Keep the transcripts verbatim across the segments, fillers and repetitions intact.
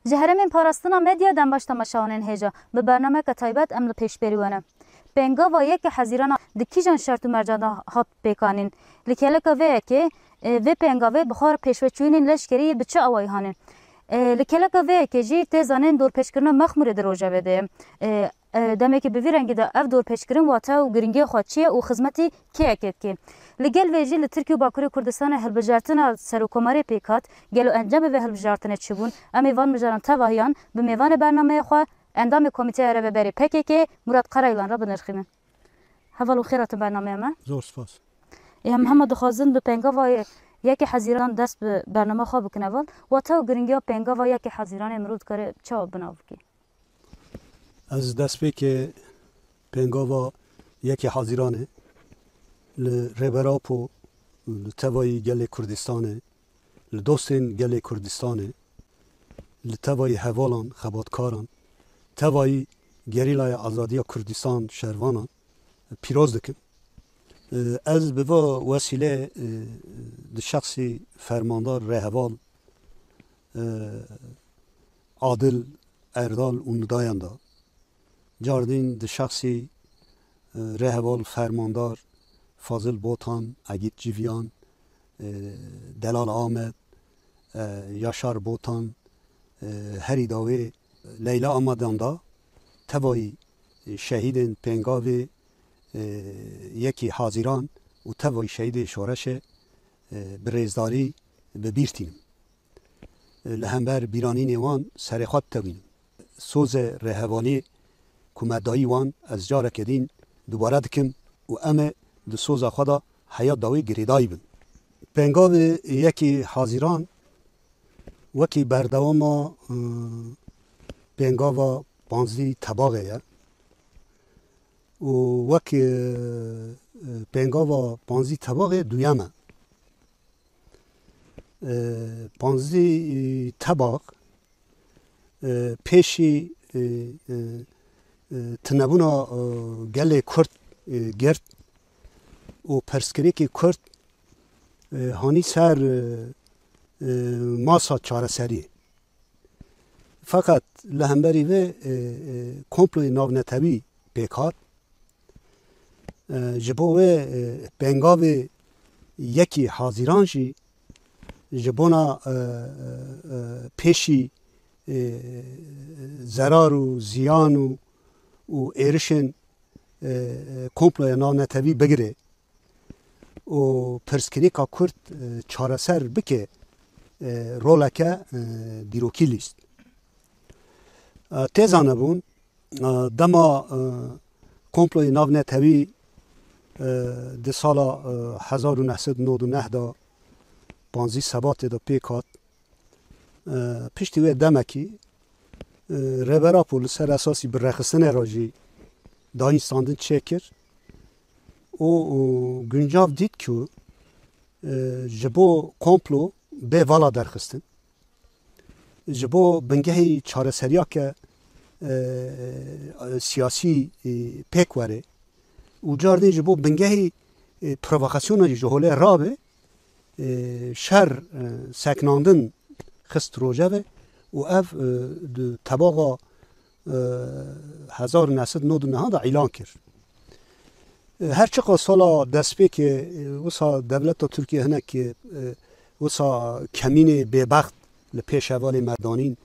Ji herêmên parastina medya dembaş temaşevanên hêja bi bernameke taybet em li pêşberî we ne. Pêngava yekê Hezîrana di kîjan şert û mercan de hat pêkanîn? Li keleka vê yekê, e, vê pêngavê bi xwe re pêşveçûyînên leşkerî yê bi çi awayî hane? E, li keleka vê yekê jî tê zanîn dorpêçkirina Mexmûrê di rojevê de ye. E, e, demekî bi vî rengî de ev dorpêçkirin wate û girîngiya xwe çi ye û xizmetî kê yekê dike? Li gel vê jî li Tirkiye û Bakurê Kurdistanê hilbijartina serokkomarê pêk hat. Gelo encamê vê hilbijartinê çi bûn? Em ê van mijaran tevahiyan bi mêvanê bernameyê xwe, endamê Komîteya Rêveberê P K K, Murat Karaylan re binirxînin. Heval û xêr hatin bernameya me. Zor spas. Ê, em hema dixwazin bi pêngava yekê Hezîran dest bi bernama xwe bikin heval. Wate û girîngiya pêngava yekê Hezîranê mirov dikare çawa binav bike? Ez destpêkê pêngava yekê Hezîranê li Rêber Apo, li tevayî gelê Kurdistanê, li dostên gelê Kurdistanê, li tevayî hevalan, xebatkaran, tevayî Gerîlaya Azadiya Kurdistan şervanan pîroz dikim. Ez bi va wesîlê, di şexsî fermandar, rêheval, Adil, Erdal û Nidayan de, cardîn di şexsî, e, rêheval fermandar Fazil Botan, Egît Civyan, e, Delal Amed, e, Yaşar Botan, e, herî dawê Leyla Amadan de tevayî, e, şehîdên pêngavê, e, yekî Hazîran û tevayî şehîdê şoreşê, e, bi rêzdarî bi bîr tînim. Li hember bîranînê wan serê xwe ditewînim. Sozê rêhevaliyê ku me dayî wan ez careke dîn dubare dikim û em ê di soza xwe de heya dawî girêdayî bin. Pêngavê yekê Hazîran wekî berdewama, e, pêngava panzdî Tebaxê ye û wek, e, pêngava panzdî Tebaxê duyem e. E, panzdî, e, Tebax, e, pêşî, e, e, e, tunebûna, e, gelê Kurd, e, girt û pirsgirêkê Kurd, e, hanî ser, e, e, masa çareseriyê. Feqet li hemberî vê, e, e, komployê navnetewî pêk hat. E, ji bo wê, e, pêngavê yekî Hazîran jî ji bona, e, e, e, pêşî, e, zerar û ziyan û, û êrişên, e, e, komploya navnetewî bigire û pirsgirêka Kurd, e, çareser bike, e, roleke, e, dîrokî lîst. E, tê zanebûn, e, dema, e, komployê navnetewî, e, di sala, e, hezar û neh sed û nod û neh de, panzdî Sebatê de pêk hat, e, piştî wê demekî, e, Rêber Apo li ser esasî birêxistinê re jî dayînstandin çêkir û, û guncav dît ku, e, ji bo komplo bê vala derxistin. Ji bo bingehî çareseriyake, e, siyasî, e, pêk were û cardin ji bo bingehî, e, provokasyona jî ji holê rabe, e, şer, e, seknandin xist rojeve û ev, e, di Tebaxa, e, hezar û neh sed nod û neh de îlan kir. E, her çiqa sala destpêkê, e, wisa dewleta Tirkiye hinek, e, wisa kemînê bêbext li pêş hevalê me danîn,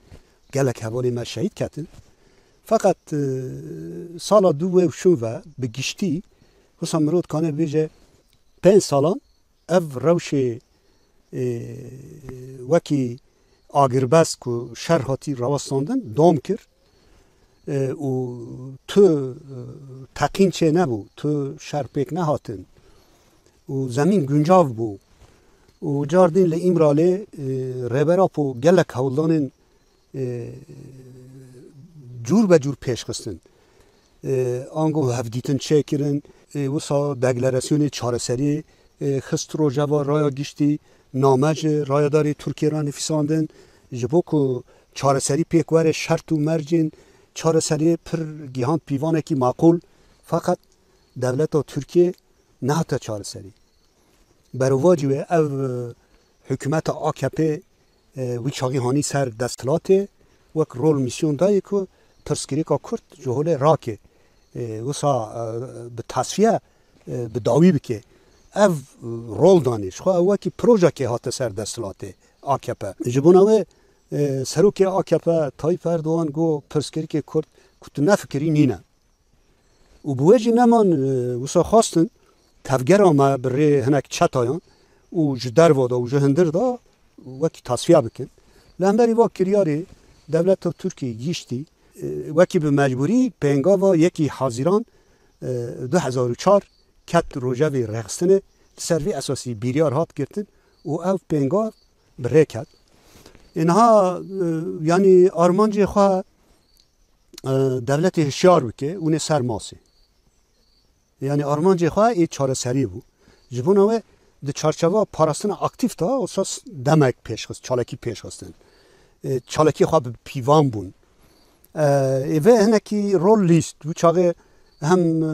gelek hevalê me şehîd ketin. Feqet, e, sala du wê û şûn ve bi giştî wisa mirov dikane bêje pênc salan ev rewşê, e, wekî agirbest ku şer hatî rawestandin dom kir, e, û tu, e, teqîn çê nebû, tu şer pêk nehatin û zemîn guncav bû û cardin li Îmralê, e, Rêber Apo gelek hewldanên, e, cûr be cûr pêş xistin. E, ango hevdîtin çêkirin, e, wisa deklarasyonê çareseriyê, e, xist rojeva raya giştî, name ji rayedarê Tirkiyê re nivîsandin, ji bo ku çareserî pêk were şert û mercên çareseriyê pir gihand pîvanekî maqûl, feqet dewleta Tirkiyê nehate çareserî. Berovajî wê ev, e, hikûmeta A K P, e, wî çaxî hanî ser desthilatê, wek rol mîsyon dayê ku pirsgirêka Kurd ji holê rake, e, wisa, e, bi tasfiye, e, bi dawî bike. Ev rol danê. Ji xwe ew wekî projekê hate ser desthilatê A K P. Ji bona wê, e, serokê A K P Tayyip Erdogan got pirsgirêkê Kurd ku tu nefikirî nîne. Û bi wê jî neman, e, wisa xwestin tevgera me bi rê hinek çetayan û ji derve de û ji hundir de wekî tasfiye bikin. Li hemberî va kiryarê dewleta Tirkiyê gihîştî, e, wekî bi mecbûrî pêngava yekî Hazîran, e, du hezar û çar ket rojevê rêxistinê, li ser vê esasî biryar hat girtin û ev pêngav bi rê ket. Ê niha, e, yanî armancê xwe, e, dewletê hişyar bike û nê ser masê. Yanî armancê xwe ê çareseriyê bû. Ji bona wê di çarçeva parastina aktîf de wisa demek pêşxist, çalakî pêşxistin. E, çalakiyê xwe bi pîvan bûn. E, ê vê hinekî rol lîst. Wî çaxê hem, e,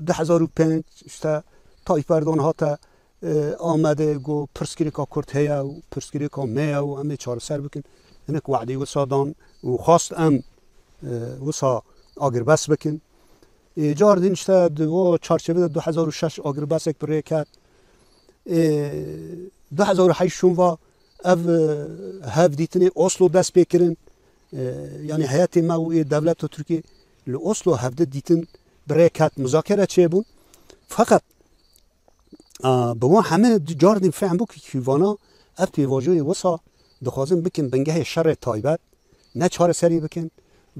du hezar û pênc işte Tayyip Erdogan hate, e, Amedê got pirsgirêka Kurd heye û pirsgirêka me ye û em ê çareser bikin. Hinek we'dê wisa dan û xwast em, e, wisa agirbest bikin. Ê, car din işte di o çarçevê de du hezar û şeş agirbesek bi rê ket. Ê, du hezar û heşt şûn va ev, e, hevdîtinê Oslo dest pê kirin. E, yanî heyetê me û ê dewleta Tirkiyê li Oslo hevdi dîtin bi rê ket, muzakere çêbûn. Feqet, a, bi wan heme di car din fehm bû ku vana ev pêvajoyê wisa dixwazin bikin bingehê şerê taybet, ne çareserî bikin,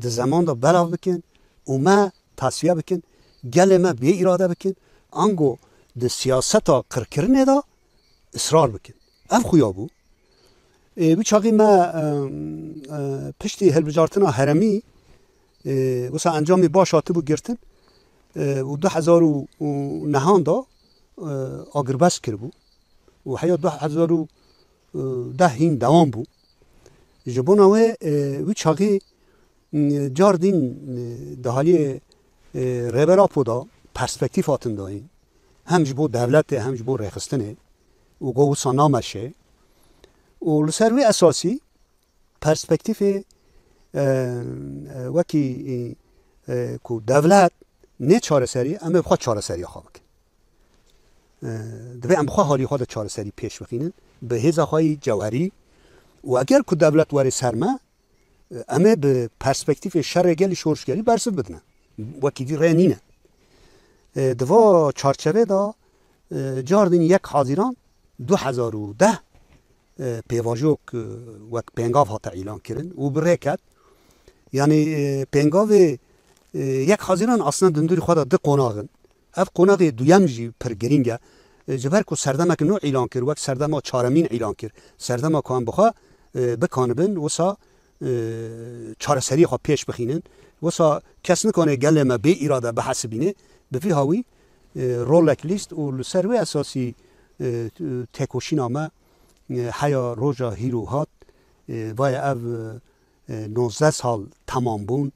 di zeman de belav bikin û me tasfiye bikin, gelê me bê îrade bikin, ango di siyaseta qirkirinê de israr bikin. Ev xuya bû. Ê, wî çaxî me, e, e, piştî hilbijartina heremî, e, wisa encamê baş hatibû girtin, e, û du hezar û nehan de, e, agirbest kiribû û heya du hezar û deh hîn dewam bû. Ji bona wê, e, wî çaxî, e, car din, e, di haliyê, e, Rêber Apo de perspektîf hatin dayîn. Hem ji bo dewletê hem ji bo rêxistinê û got wisa nameşe. Û li ser wî esasî perspektîfê, e, e, wekî, e, e, ku dewlet nê çareserî, em ê bi xwe çareseriya xwe bikin. E, divê em bi xwe halî xwe de çareserî pêş bixînin, bi hêza xwe yî cewherî û eger ku dewlet were ser me, e, em ê bi perspektîfê şerê gelî şorişgerî bersiv bidine. Wekî dî rê nîne. E, di va çarçevê de, e, cardin yek Hazîran du hezar û deh, e, pêvajok, e, wek pêngav hate îlan kirin û bi rê ket. Yanî, e, pêngavê, e, yek Hazîran aslında dundurî xwe de du qonax in. Ev qonaxê duyem jî pir girîng e. E, ji ber ku serdemek nû îlan kir, wek serdema çaremîn îlan kir. Serdema ku em bi xwe, e, bikanibin, wisa, e, çareseriyê xwe pêş bixînin. Wisa kes nikane gelê me bê îrade bihesibîne. Bi vî hawî, e, rolek lîst û li ser wê esasî, e, têkoşîna me, e, heya roja hîro hat. E, vaye ev, e, e, nozdeh sal temam bûn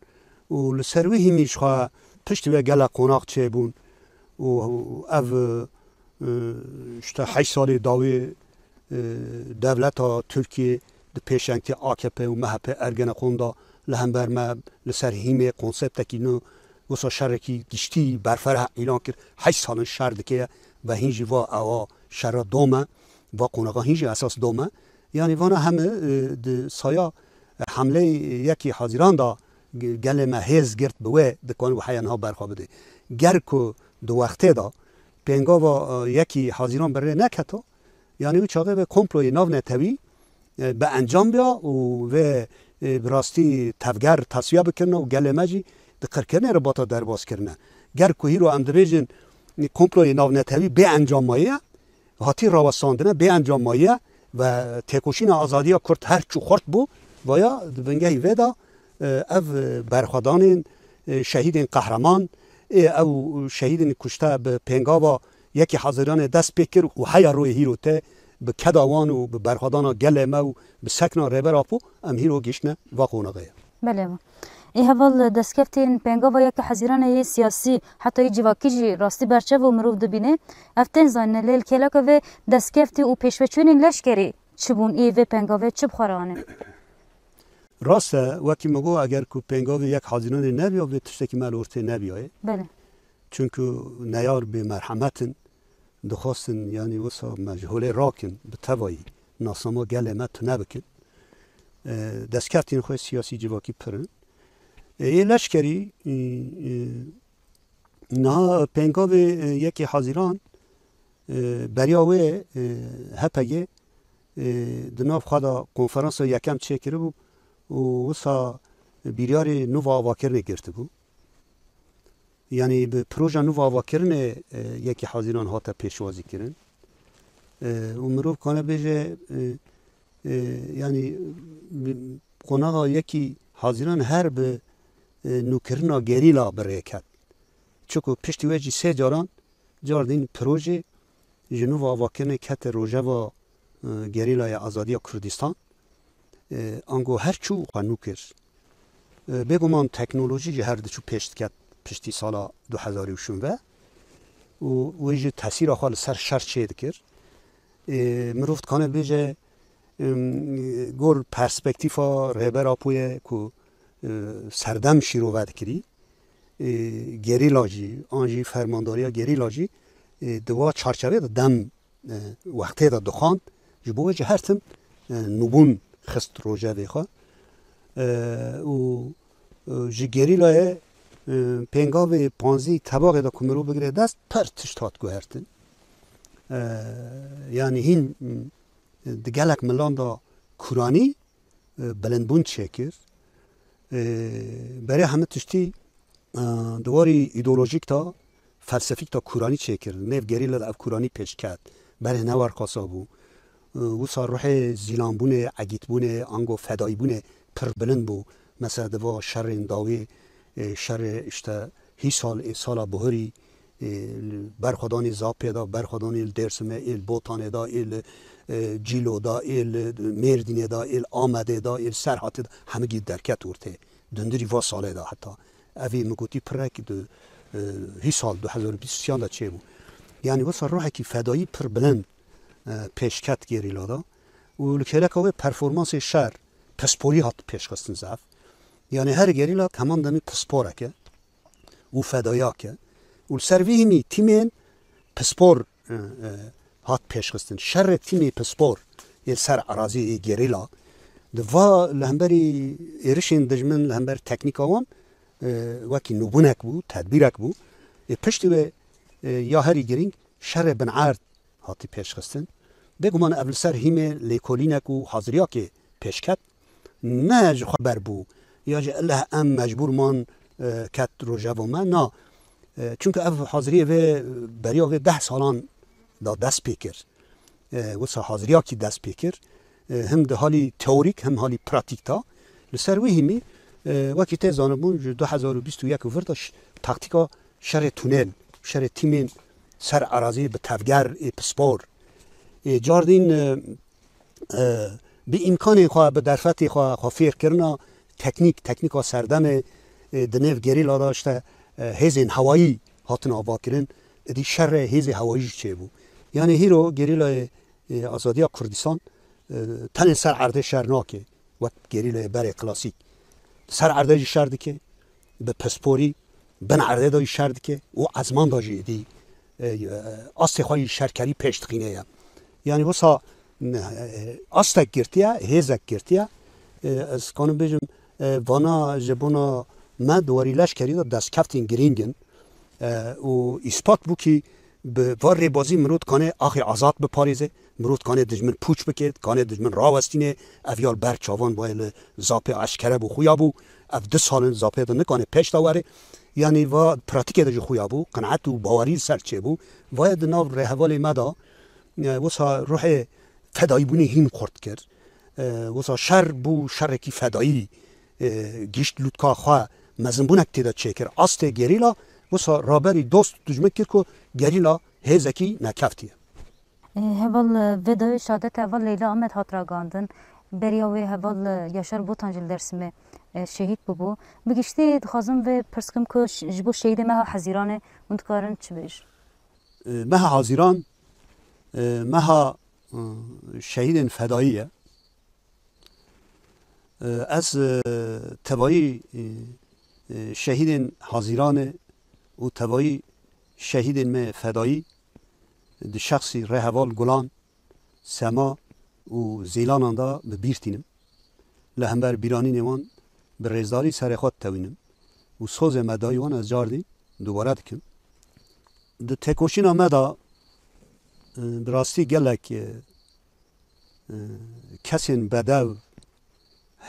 û li ser wî hîmî ji xwe piştî wê gelek qonax çêbûn û ev, e, işte heşt salê dawî, e, dewleta Tirkiyê di pêşengtî A K P û M H P Ergenekon de li hember me li ser hîmê konseptekî nû wisa şerekî giştî berfereh îlan kir. Heşt sal in şer dike ve hîn jî va ewa şera dom e, va qonaxa hîn jî esas dom e. Yanî vana heme, e, di saya hemleyê yekî Hazîran de ge-, gelê me hêz girt bi wê dikwanî û heya niha berxwe bide. Ger ku di wextê de pêngava, e, yekî Hazîran bi rê neketa, yanî wî çaxê vê komployê navnetewî, e, bi encam biya û vê, e, bi rastî tevger tasfiye bikirine û gelê me jî di qirkirinê re bata derbas kirine. Ger ku hîro em dibêjin, e, komployê navnetewî bê encam maye, hatî rawestandine bê encam maye ve têkoşîna azadiya Kurd her çû xurt bû, vaya di bingehî vê de, e, ev berxwedanên, e, şehîdên qehreman, ê ew şehîdên kuşte bi pêngava yekî Haziranê dest pê kir û heya royê hîro te bi keda wan û bi berxwedana gelê me û bi sekna Rêber Apo em hîro gihiştine va qonaxê. Belê va. Ê heval, destkeftên pêngava yekî Hezîranê yê siyasî heta yê civakî jî rastî berçev û mirov dibîne. Ev tên zanîne lê li kêleka vê destkeftî û pêşveçûnên leşkerî çi bûn, ê vê pêngavê çi bi xwe re anîn? Rast e, wekî min got, eger ku pêngavê yek Hazîranê nebiya, vê tiştekî me li ortê nebiyayê. Belê. Çunku neyar bê merhemet in, dixwastin, yanî wisa me ji holê rakin, bi tevayî nasnama gelê me tune bikin. E, destkeftên xwe siyasî civakî pir in. E, yê leşkerî, e, e, niha pêngavê, e, yekê Hazîran, e, beriya wê, e, H P G, e, di nav xwe de konferansa yekem çêkiribû û wisa biryarê nû va avakirinê girtibû. Yanî bi proja nû va avakirinê, e, yekê Hazîran hate pêşwazî kirin. E, û mirov kane bêje, e, e, yanî bi qonaxa yekî Hazîran her bi, e, nûkirina gerîla bi rê ket. Çiku piştî wê jî sê caran, car din projê ji nû va avakirinê kete rojeva, e, gerîlaya azadiya Kurdistan. E, ango her çû xwe nû kir. E, bêguman teknolojî jî her diçû pêş diket piştî sala du hezar û şûn ve û wê jî tesîra xwe li ser şer çê dikir. E, mirov dikane bêje, em, gor perspektîfa Rêber Apo ye ku, e, serdem şîrove dikirî, e, gerîla jî, an jî fermandariya gerîla jî, e, di wa çarçevê de dem, e, wextê de dixwand, ji bo wê jî her tim, e, nûbûn xist rojevê xwe. E, û, e, ji gerîlayê, e, pêngavê panzdehî Tebaxê de ku mirov bigire dest, pir tişt hat guhertin. E, yanî hîn, e, di gelek milan de kûranî, e, bilindbûn çêkir. E, berê hemî tiştî, e, di warî îdeolojîk de, felsefîk de kûranî çêkir. Nêv gerîla de ev kûranî pêş ket. Berê ne werqasa bû. E, wisa ruhê zîlanbûnê, egîtbûnê, ango fedayîbûnê pir bilind bû. Mesela di va şerên dawî, e, şerê işte hî sal, ê sala buhirî, ê, li berxwedanê Zapê de, berxwedanê li Dêrsimê, ê li Botanê de, ê li, e, Cîlo de, ê li Mêrdînê de, ê li Amedê de, ê li Serhatê de, hemigî derket ortê. Dundirî va salê de heta. Evî min gotî pirek di, e, hî sal du hezar û bîst û sê de çêbû. Yanî wisa ruhekî fedayî pir bilind, e, pêşket gerîla de. Û li kêleka wê performansê şer, pisporî hat pêşxistin zaf. Yanî her gerîla temam demî pisporek e. û fedayak e. Û li ser vî hînî tîmên pispor, e, e, hat pêşxistin. Şerê tîmê pispor ê li ser erazî ê gerîla di va li hemberî êrişên dijmin li hember teknîka wan, e, wekî nûbûnek bû, tedbîrek bû. Ê piştî wê, e, ya herî girîng şerê binerd hatî pêşxistin. Bêguman ev li ser hîmê lêkolînek û haziriyakê pêş ket. Ne ji xwe ber bû ya jî eleh em mecbûr man, e, ket rojeva me. Na. E, çunke ev haziriyê vê beriya vê deh salan da dest pê kir. E, wisa haziriyakî dest pê kir. E, him di halî teorîk him halî pratîk da. Li ser wî hîmî, e, wekî tê zanibûn ji du hezar û bîst û yek û vir de ş-, taktîka şerê tunel, şerê tîmên ser erazî bi tevger ê pispor. Ê cardîn, e, e, bi îmkanên xwe, bi derfetê xwe, xwe fêr kirina teknîk, teknîka serdemê, e, di nêv gerîla de işte, e, hêzên hewayî hatin avakirin. Êdî şerê hêzê hewayî jî çêbû. Yanî hîro gerîlayê, e, azadiya Kurdistan, e, tenê ser erdê şer nake, wek gerîlayê berê klasîk. Ser erdê jî şer dike, bi pisporî, bin erdê de jî şer dike û ezman de jî êdî, e, e, astê xwe yî şerkerî pêş dixîne ye. Yanî wisa, e, astek girtiye, hêzek girtiye. E, ez kanim bêjim, e, vana ji bona me di warî leşkerî de destkeftên girîng in. E, û îspat bû kî bi va rêbazî mirov dikane axê azad biparêze, mirov dikane dijmin pûç bike, dikane dijmin rawestîne, ev ya li ber çavan wayê li Zapê eşkere bû, xuya bû, ev du sal in Zapê de nikane pêş de were. Yanî va pratîkê de jî xuya bû, qenaet û bawerî li ser çêbû. Vaye di nav rêhevalê me de, e, wisa ruhê fedayîbûnê hîn xurt kir. E, wisa şer bû şerekî fedayî, e, gişt lûtka xwe mezinbûnek tê de çêkir. Astê gerîla wisa raberî dost û dijmin kir ku gerîla hêzekî nekeftiye. E, heval, e, vê dawî şehadeta heval Leyla Amed hat ragihandin. Beriya wê heval, e, Yaşar Botan jî li Dêrsimê, e, şehîd bûbû. Bi giştî dixwazim vê pirs kim ku ş-, ji bo şehîdê meha Hezîranê hûn dikarin çi bêjin? E, meha Hezîran, e, meha, e, şehîdên fedayî ye. E, ez, e, tevayî, e, e, şehîdên Hazîranê û tevayî şehîdên me fedayî di şexsî Rêheval Gulan, Sema û Zîlanan de bi bîr tînim. Li hember bîranînê wan bi rêzdarî serê xwe ditewînim û sozê me dayî wan ez cardî dubare dikim. Di têkoşîna me de, e, bi rastî gelek, e, e, kesên bedew,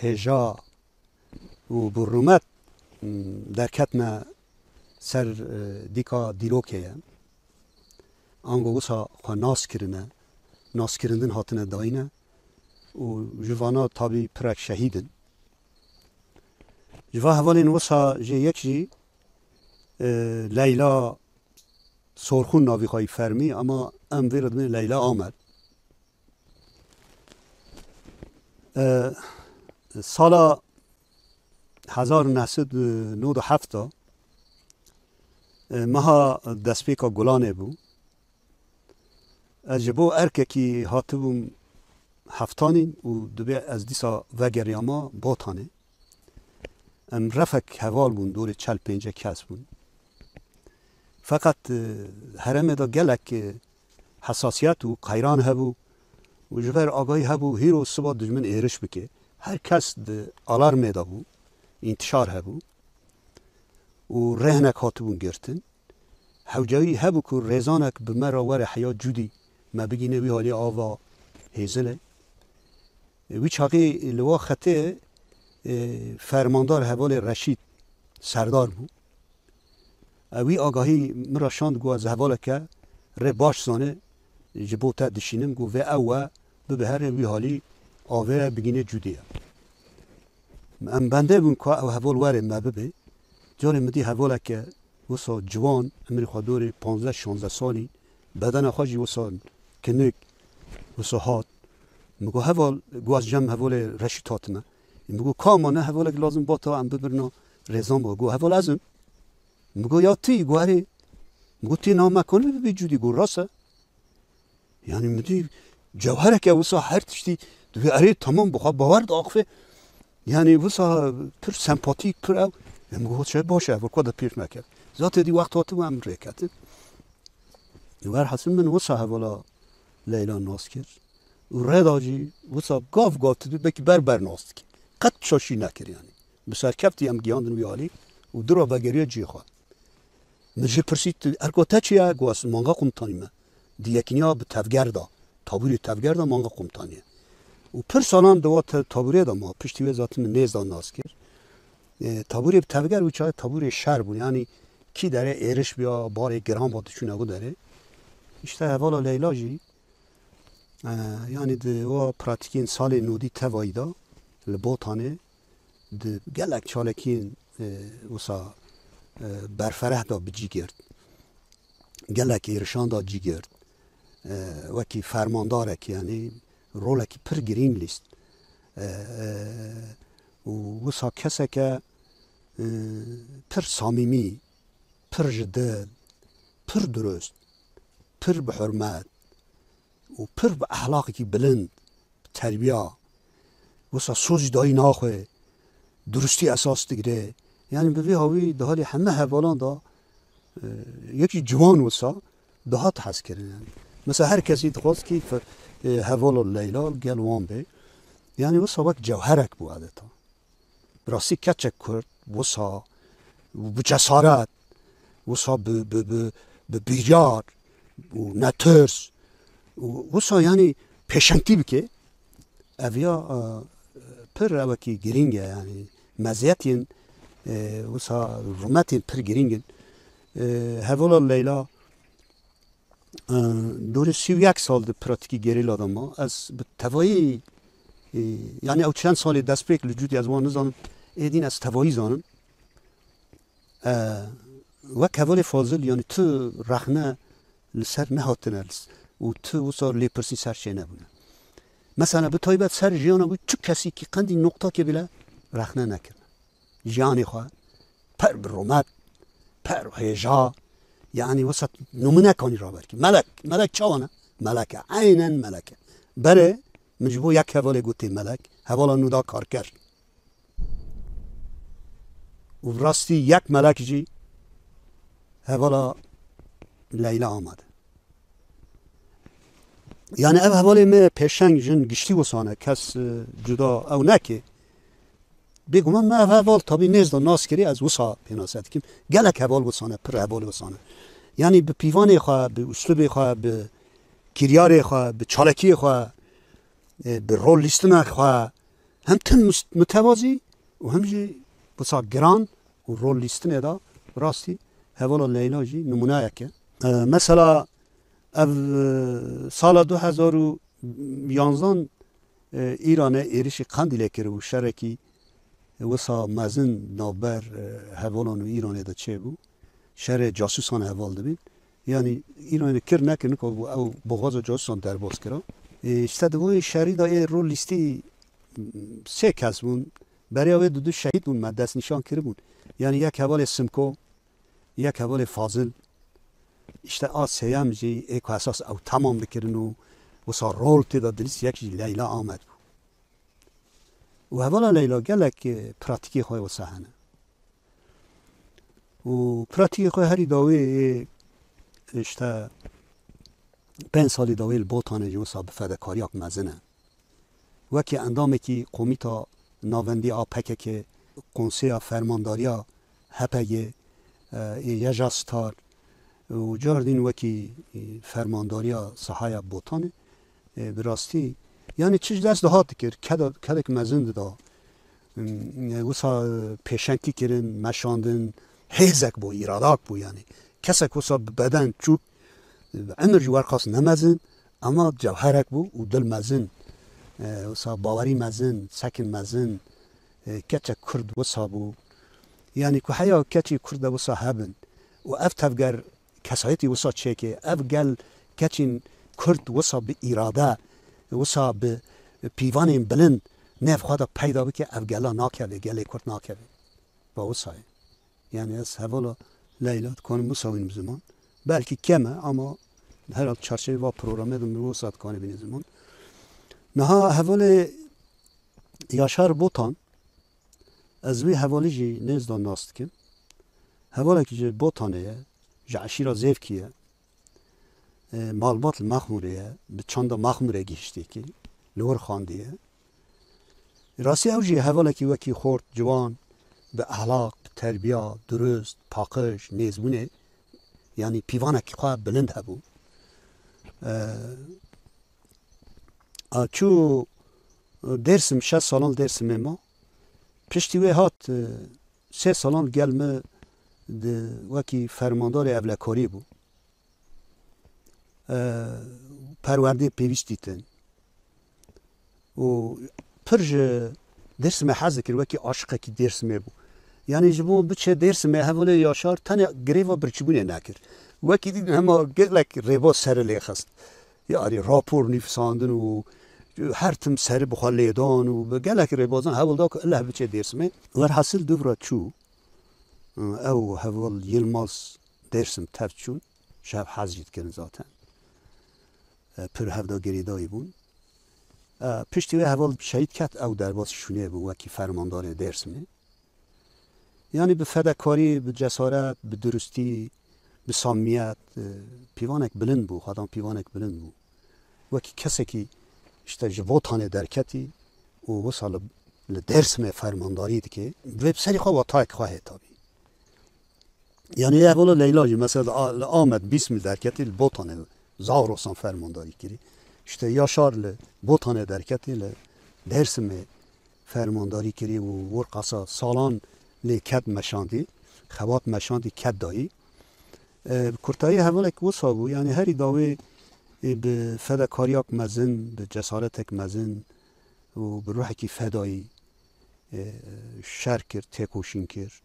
hêja û bi rûmet, m, derketine ser, e, dîka dîrokê ye. Ango wisa xwe nas kirine, naskirin din hatine dayîne û ji vana tabî pirek şehîd in. Ji va hevalên wisa jê yek jî, e, Leyla Sorxûn navî xwe yî fermî, ama em vê re dibên Leyla Amer. E, sala hezar û neh sed û nod û heft de, e, meha destpêka Gulanê bû. Ez ji bo erkekî hatibûm Heftanîn û dibê ez dîsa vegeriyama Botanê. Em refek heval bûn, dorê çel pêncî kes bûn. Feqet, e, herêmê de gelek, e, hesasiyet û qeyran hebû û ji ber agahî hebû hîro siba dijmin êriş bike. Her kes di alarmê de bû, întişar hebû û rêhinek hatibûn girtin. Hewceyî hebû ku rêzanek bi me re were heya Cûdî, me bigîne wî halî ava Hêzilê. Wî çaxê li wa xetê, e, fermandar hevalê Reşîd serdar bû. E, wî agahî min re şand, got, "Ez hevaleke rê baş zane, ji bo te dişînim." Got, "Vê ew e, bibe here wî halî avê bigîne Cûdî ye." Em bende bûn ku ew heval were me bibe. Carê min dî hevaleke wisa ciwan, emrê xwe dorê panzdeh şanzdeh salî, bedena xwe jî wisa kinik, wisa hat. Min got, "Heval, got, ez cem hevalê Reşîd hatime." Min got, "Ka ma ne hevalek lazim bata em bibirna rêzan ba." Got, "Heval ez im." Min got, "Ya tu yî?" Got, "Erê." Min got, "Tê niha me kanî bibî Cûdî?" Got, "Rast e." Yani min dî cewhereke wisa her tiştî dibê, erê, tamam, bi xwe bawer diaxife. Yani wisa pir sempatîk, pir ew. Em got, "Çe baş e, ev ku de pêş neket." Zaten dî wext hatibû em rêketin. Werhasil min wisa hevala Leyla nas kir. Û rêda jî wisa gav gav tu dibê belkî ber ber nas dikî. Qet şaşî nekir yani. Bi serkeftî em giyandin wî alî û dira vegeriya cihê xwe. Min jê pirsî, "Tu erka te çi ye?" Got, "Ez manga komutanî me." Di yekîniya bi tevger de, tabûrê tevger de manga komutanî ye. Û pir salan di wa te-, tabûrê de ma, piştî wê zaten min nêz da nas kir. E, tabûrê bi tevger wî çaxê tabûrê şer bûn. Yanî kî derê êriş biya, barê giran ba diçûne wî derê. Îşte hevala Leyla jî, e, yanî di wa pratîkên salê nodî tevayî de li Botanê di gelek çalakiyên, e, wisa, e, berfereh de bi cî girt. Gelek êrişan de cî girt. E, wekî fermandarek, yanî rolekî pir girîng lîst. E, e, û wisa keseke, e, pir samîmî, pir ji dil, pir dirust, pir bi hurmet û pir bi ehlaqekî bilind, bi terbiya, wisa soz jî dayî naxwe, durustî esas digire. Yani bi vî hawî di halê heme hevalan de, e, yekî ciwan wisa dihat hezkirin yani. Mesela her kesî dixwest kî fe-, e, hevala Leyla gel wan be. Yani wisa wek cewherek bû adeta. Bi rastî keçek Kurd wisa bi cesaret, wisa bi, bi, bi, bi biryar û netirs û wisa yani pêşengtî bike. Ev ya, e, pir ewekî girîng e yani. Meziyetên, e, wisa rûmetên pir girîng in. E, hevala Leyla, e, dorê sî û yek sal di pratîkî gerîla de ma. Ez bi tevayî, e, yani ew çend salê destpêk li Cûdî ez wan nizanim. Êdîn ez tevayî zanim. E, wek hevalê Fazil, yani tu rexne li ser nehatine û tu wisa lêpirsî ser çênebûne. Mesela bi taybet ser jiyana wî çi kesî kî qendî noqtakê bile rexne nekirine. Jiyanê xwe per bi rûmet, per hêja, yani wisa nûminekanî raber kir. Melek, melek çawa ne? Melek e, eynen melek e. Berê min ji bo yek hevalê gotê melek, hevala nû da karker. û rastî yek melek jî hevala Leyla amade. Yani ev hevalê me pêşeng jin giştî wisane, kes, e, cuda ew neke. Bêguman me ev heval tabî nêz de nas kirî, ez wisa pênase dikim. Gelek heval wisane, pir heval wisane. Yani bi pîvanê xwe, bi uslubê xwe, bi kiryarê xwe, bi çalekiyê xwe, e, bi rol lîstina xwe, hem tim mus-, mutewazî û hem jî wisa giran û rol lîstinê de rastî hevala Leyla jî nimûneyek e. E, mesela ev, e, sala du hezar û yanzan, e, Îrane êrişî Qendîlê kir û şerekî wisa mezin navber, e, hevalan û Îranê de çêbû. Şerê casûsan heval dibîn. Yanî Îranê kir nekir, nika bû ew boxaza casûsan derbas kira. E, işte di wê şerî de ê rol lîstî sê kes bûn. Beriya wê du du şehîd bûn, me destnîşan kiribûn. Yanî yek hevalê Simko, yek hevalê Fazil. İşte a sêyem jî ê ku esas ew temam dikirin û wisa rol tê de dilîst yek jî Leyla Amed bû. Û hevala Leyla gelek, e, pratîkê xwe wisa hene. Û pratîkê xwe herî dawî ê, işte, pênc salî dawî li Botanê jî wisa bi fedekariyak mezin e. Wekî endamekî komîta navendî a P K K, konseya fermandariya H P G, e, ê Yeja Star û cardîn wekî, e, fermandariya sahaya Botanê, e, bi rastî, yani çi ji dest dihat dikir, keda-, kedek mezin dida. Im, e, wisa, e, pêşengtî kirin, meşandin, hêzek bû, îradak bû yani. Kesek wisa bi beden çûk, e, emir ji werqas nemezin, ama cewherek bû û dil mezin. E, wisa bawerî mezin, sekin mezin, e, keçek kurd wisa bû. Yani ku heya keçî kurd de wisa hebin û ev tevger kesayetî wisa çêke, ev gel keçîn kurd wisa bi îrade, wisa bi pîvanên bilind nêv xwe de peyda bike, ev gela nakeve, gelê kurd nakeve. Va wisa ye. Yani ez hevala Leyla dikanim wisa wînim ziman. Belkî kem e ama herhal çarçevê va programê de min wisa dikanê bîne ziman. Niha hevalê Yaşar Botan, ez wî hevalî jî nêzda nas dikim. Hevalekî ji Botanê ye, ji eşîra Zêvkî ye. E, malbat li Mexmûrê ye, bi çanda Mexmûrê gihiştî ki, li wir xandiye. Rastî ew jî hevalekî wekî xort, ciwan, bi ehlaq, bi terbiya, durust, paqij, nêzbûnê, yanî pîvanekî xwe bilind hebû. E, a çû Dêrsim, şeş salan Dêrsimê ma. Piştî wê hat, e, sê salan gel me di wekî fermandarê ewlekariyê bû. E, perwerdê pêwîst dîtin. Û pir ji Dêrsimê hez dikir, wekî aşiqekî Dêrsimê bû. Yanî ji bo biçe Dêrsimê, hevalê Yaşar tenê girêva birçîbûnê nekir. Wekî dî hema gelek rêbaz serê lê xist. Yarî rapor nivîsandin û her tim serî bi xwe lêdan û bi gelek rêbazan hewl da ku illa biçe Dêrsimê. Werhasil dûv re çû, ew heval Yilmaz Dêrsim tev çûn, ji hev hez jî dikirin zaten. E, pir hevda girêdayî bûn. E, piştî wê heval şehîd ket, ew derbasî şûnê bû wekî fermandarê Dêrsimê. Yanî bi fedekarî, bi cesaret, bi durustî, bi samimiyet, e, pîvanek bilind bû, xwedan pîvanek bilind bû. Wekî kesekî işte ji Botanê derketî û wisa li, li Dêrsimê fermandarî dike, divê bi serî xwe watayek xwe heye tabî. Yanî hevala Leyla jî mesela li A-, li Amed Bîsmîl derketî, li Botanê Zagrosan fermandarî kirî. İşte Yaşar li Botanê derketî, li Dêrsimê fermandarî kirî û werqasa salan lê ket meşandî, xebat meşandî, ket dayî. E, bi kurtayî hevalek wisa bû, yanî herî dawê, e, bi fedakariyak mezin, bi cesaretek mezin û bi ruhekî fedayî, e, şer kir, têkoşîn kir.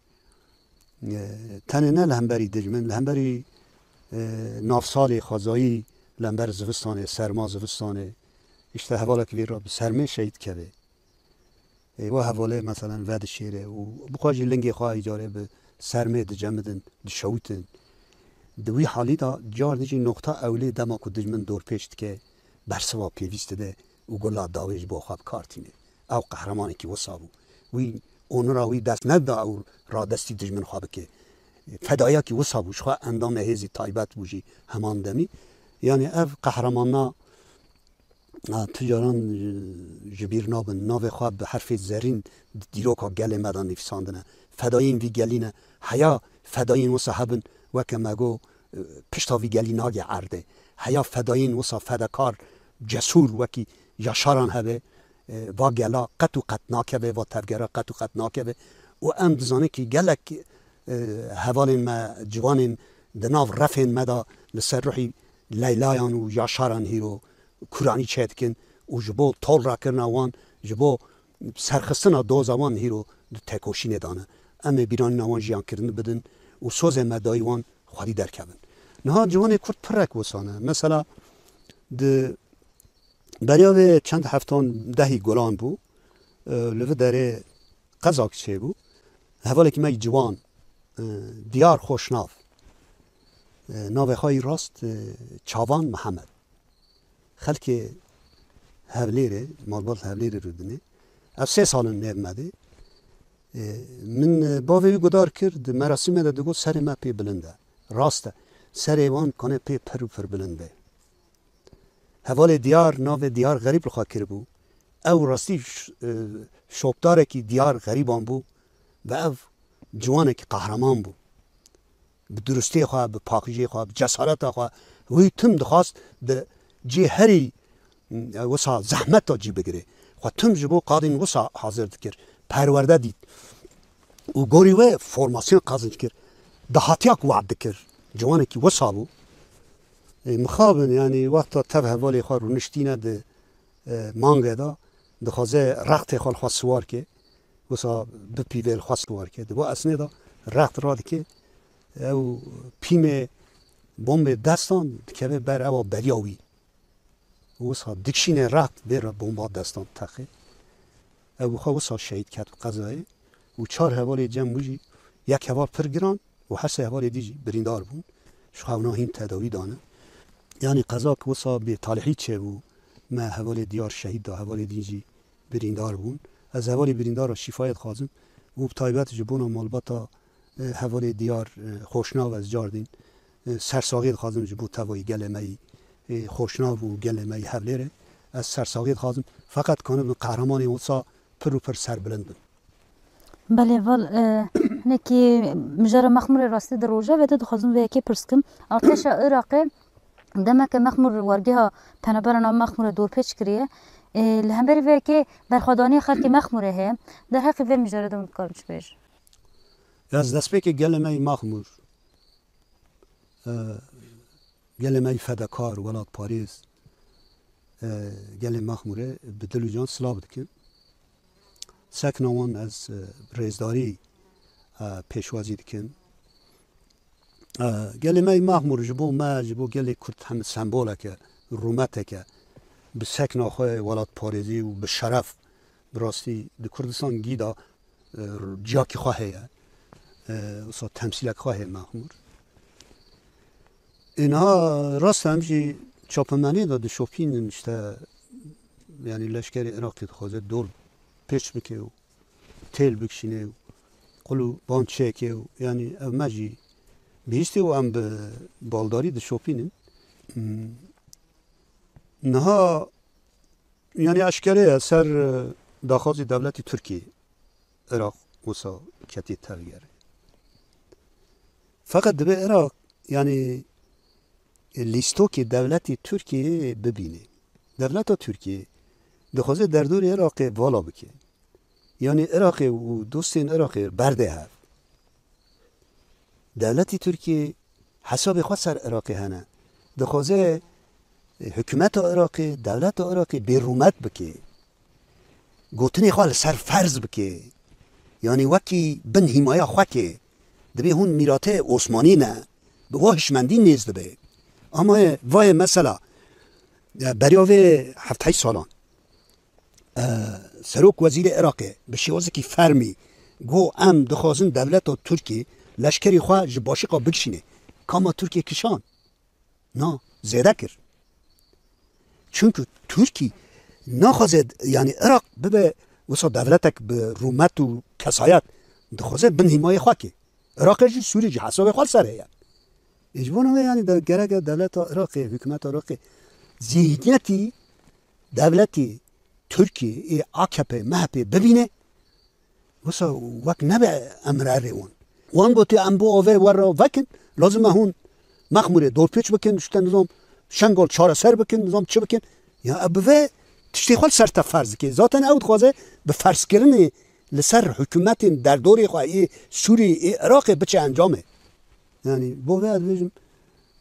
E, tenê ne li hemberî dijmin, li hemberî, e, navsalê xwezayî, li hember zivistanê, serma zivistanê, işte hevalek vê re bi sermê şehîd keve. Ê, wa hevalê, meselen, vedişêre û bi xwe jî lingê xwe îcarê bi sermê dicemidin, dişewîtin. Di wî halî de car dijî noqta ewlê dema ku dijmin dorpêç dike, bersiva pêvîst dide û gula dawê ji bo xwe bi kar tîne. Ew qehremanekî wisa bû. Wî onura wî dest neda û radestî dijmin xwe bike. Fedayekî wisa bû, ji xwe endamê hêzî taybet bû jî heman demî. Yanî ev qehremanna, a, tu caran, e, ji bîr nabin. Navê xwe bi herfê zerîn di dîroka gelê me de nivîsandine. Fedayên vî gelî ne. Heya fedayên wisa hebin, weke me got, e, pişta vî gelî nagê erdê. Heya fedayên wisa fedekar, cesûr wekî Yaşaran hebe, e, va gela qet û qet nakeve, va tevgera qet û qet nakeve. Û em dizanin kî gelek, e, hevalên me, ciwanên di nav refên me de li ser ruhî Leylayan û Yaşaran hîro kuranî çêdikin û ji bo tol rakirina wan, ji bo serxistina doza wan hîro di tekoşînê de ne. Em ê bîranîna wan jiyankirin bidin û sozê me dayî wan xwedî derkevin. Niha ciwanê Kurd pirrek wisa ne. Mesela di beriya vê çend heftan dehî gulan bû, e, li vi derê qezak çêbû. Hevalekî me yî ciwan, e, Diyar Xoşnav, e, navê xwe yî rast, e, Çavan Mihemed. Xelkê Hevlêrê, malbat Hevlêrê rûdinê. Ev sê sal in nêv me dê. E, min, e, bavê wî guhdar kir, di merasîmê de digot, serê me pê bilind e. Rast e. Serê wan kane pê pir û pir bilind be. Hevalê Diyar, navê Diyar Xerîb li xwe kiribû. Ew rastî ş-, e, şopdarekî Diyar Xerîban bû ve ev ciwanekî qehreman bû. Bi durustiyê xwe, bi paqijiyê xwe, bi cesareta xwe, wî tim dixwast di cihê herî, e, wisa zehmet de cî bigire. Xwe tim ji bo qadên wisa hazir dikir. Perwerde dît. Û gorî wê formasyon qezinc kir. Dahatiyak wad dikir. Ciwanekî wisa bû. E, mixabin, yanî wexta tev hevalê xwe rûniştîne di, e, mangê de, dixwaze rextê xwe li xwe siwar ke. Wisa bipîvê li xwe siwar ke. Di bo esnê de rext radike, ew pîmê bombê destan dikeve ber ewa beriya wî. Wisa dikşîne rext vê re bomba destan texê. Ew xwe wisa şehîd ket qezayê û çar hevalê cem wî jî, yek heval pir giran û her sê hevalê dî jî birîndar bûn. Ji xwe ewna hîn tedawî dane. Yanî qezak wisa bêtalihî çêbû. Me hevalê Diyar şehîd da, hevalê dî jî birîndar bûn. Ez hevalê birîndar re şîfayê dixwazim û bi taybet ji bona malbata, e, hevalê Diyar, e, Xoşnav ez cardîn, e, sersaxiyê dixwazim ji bo tevayî gelê me yî, e, Xoşnav û gelê me yî Hevlêrê. Ez sersaxiyê dixwazim. Feqet kanibin qehremanên wisa pir û pir serbilind bin. Belê, val, e, hinekî mijara Mexmûrê rastî di rojevê de dixwazim vê yekê pirs kim. Artêşa Iraqê demeke Mexmûr wargeha penaberana Mexmûrê dorpêç kiriye. E, li hemberî vê yekê berxwedaniyê xelkê Mexmûrê heye. Derheqê vê mijarê de hûn dikarin çi bêjin? Ez destpêkê gelê me yî Mexmûr, e, gelê me yî fedakar, welatparêz, e, gelê Mexmûrê bi dil û can silav dikim. Sekna wan ez, e, rêzdarî, e, pêşwazî dikim. E, gelê me yî Mexmûr ji bo me, ji bo gelê Kurd hemî semboleke, rûmeteke, bi sekna xwe welatparêzî û bi şeref, bi rastî di Kurdistan gî de, e, ciyakî xwe heye. E, wisa temsîlek xwe heye Mexmûr. Êna rast em jî çapemeniyê de dişopînin, işte, yanî leşkerê Iraqê dixwaze dor pêç bike û têl bikişîne û qul û ban çêke û, yanî ev me jî bihîstê û em bi baldarî dişopînin. Hmm. Niha, yanî eşkere ye ser, e, daxwazî dewletî Tirkiyê Iraq wisa ketiye tevgerê. Feqet dibe Iraq, yanî, e, lîstokê dewletî Tirkiyeyê bibîne. Dewleta Tirkiyê dixwaze derdorê Iraqê vala bike. Yanî Iraqê û dostên Iraqê berde hev. Dewletî Tirkiyê hesabê xwe ser Iraqê hene. Dixwaze, e, hikûmeta Iraqê, dewleta Iraqê bêrûmet bike. Gotinê xwe li ser ferz bike. Yanî wekî bin hîmaya xwe ke. Dibê hûn mîratê Osmanî ne. Bi wa hişmendî nêz dibe. Ama vayê mesela, e, beriya vê heft heyş salan, e, Serok Wezîrê Iraqê bi şêwazekî fermî got, em dixwazin dewleta Tirkî leşkerî xwe ji Başiqa bikişîne. Kama Tirkiye kişand? Na, zêde kir. Çunku Tirkî naxwaze, yanî Iraq bibe Wisa dewletek bi rûmet û kesayet dixwaze bin hîmayê xwe kê. Iraqê jî, Sûrî jî hesabê xwe li ser heye. Ê ji bona wê, yanî de-, gerek e dewleta Iraqê, hikûmeta Iraqê zîhniyetî dewletê Tirkiyê, ê A K P, M H P bibîne, wisa wek nebe emrerê wan. Wan gotê, em bo avê we re vekin, lazim e hûn Mexmûrê dorpêç bikin, işte nizam Şengal çareser bikin, nizam çi bikin. Ya ev bi vê tiştê xwe li ser te ferz dike. Zaten ew dixwaze bi ferzkirinê li ser hikûmetên derdorê xwe ê Sûriyê, ê Iraqê biçe encamê. Yanî bo vê ez dibêjim,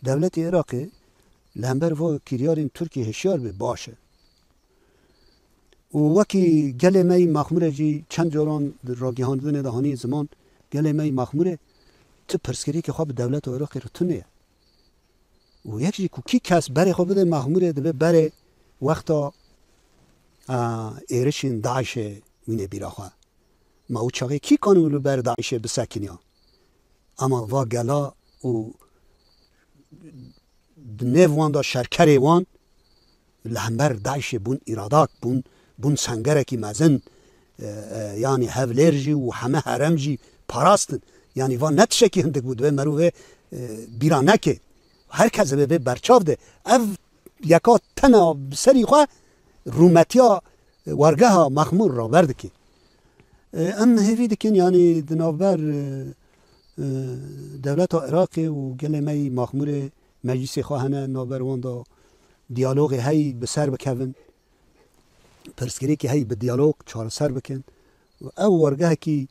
dewletê Iraqê li hember va kiryarên Tirkiyê hişyar be baş e. Û wekî gelê me yî Mexmûrê jî çend caran di ragihandinê de hanî ziman, gelê me yî Mexmûrê ti pirsgirêkê xwe bi dewleta Iraqê re tune ye. Û yek jî ku kî kes berê xwe bide Mexmûrê, dibe berê wexta, a, êrişên DAIŞê wîne bîra xwe. Ma û çaxê kî kanî li ber DAIŞê bisekiniya? Ama va gela û di nêv wan de şerkerê wan li hember DAIŞê bûn îradak, bûn, bûn sengerekî mezin, e, e, yanî hevlêr jî û heme herem jî parastin. Yanî van ne tiştekî hindik bû, divê merûvê, e, bîra neke. Her kes divê vê berçav de. Ev yeka tena bi serî xwe rûmetiya wargeha Mexmûr raber dike. E, em hêvî dikin, yanî di navber, e, e, dewleta Iraqê û gelê me yî Mexmûrê meclîsê xwe hene, navber wan de diyalogê heyî bi ser bikevin, pirsgirêkê heyî bi diyalog çareser bikin. Ew wargehekî,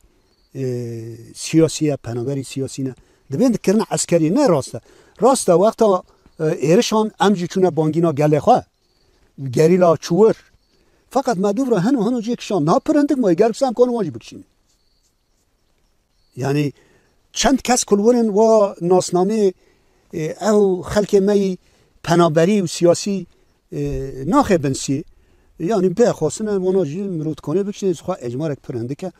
e, siyasî ye, penaberî siyasî ne. Dibên dikirine eskerî ne rast e. Rast e, wexta, e, êrişan em jî çûne bangîna gelê xwe. Gerîla çû wir. Feqet me dûv re heno heno cihê kişand. Niha pir hindik mayî, gerek em karin wan jî bikişînin. Yanî çend kes ku li wir in wa nasnameyê, e, ew xelkê me yî penaberî û siyasî, e, naxê bin sî. Yanî bê xwestin e wana jî mirov dikanê bikişîne, ji xwe ecmarek pir hindik e.